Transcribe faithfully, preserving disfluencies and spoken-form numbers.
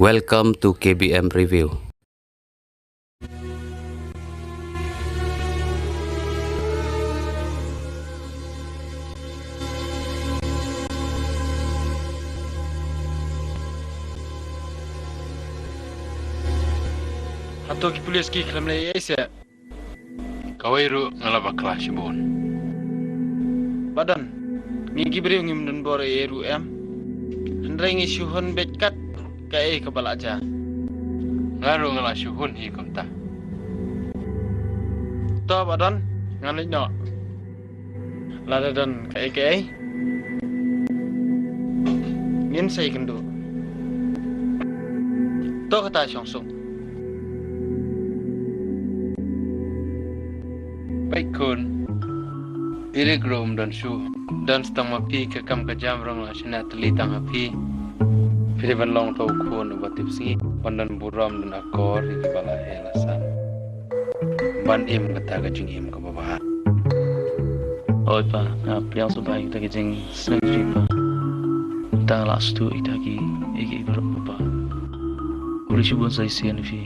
Welcome to K B M Review. Hato ki pulis ki khlem leh ei ei se? Kawei ruh nga la bakla shibun. Ba don, ngi ki briew ngim don bor ei ei ruh em. Hynrei ngi shu hun beit kat kaei kaba la jia. Nga ruh nga la shu hun hi kumta. To ba don, ngan leit noh. Lada don kaei kaei, ngin sa ïakynduh. To kata shong suk. Peit khun. Eric ruh um don shuh. Don tang ma phi, ka kam ka jam ruh la shna tylli tang ha phi. Phi dei ban long uta u khun uba tipsngi, ban don burom, don akor ïa kiba la heh la san, ban im kata ka jingim kaba bha. Oi pa, nga pdiang sngewbha ïa kita ki jingsneng jong phi pa. Tang la sdang ïa kita ki, ïa ki baroh pa. Khublei shibun sa shisien ïa phi.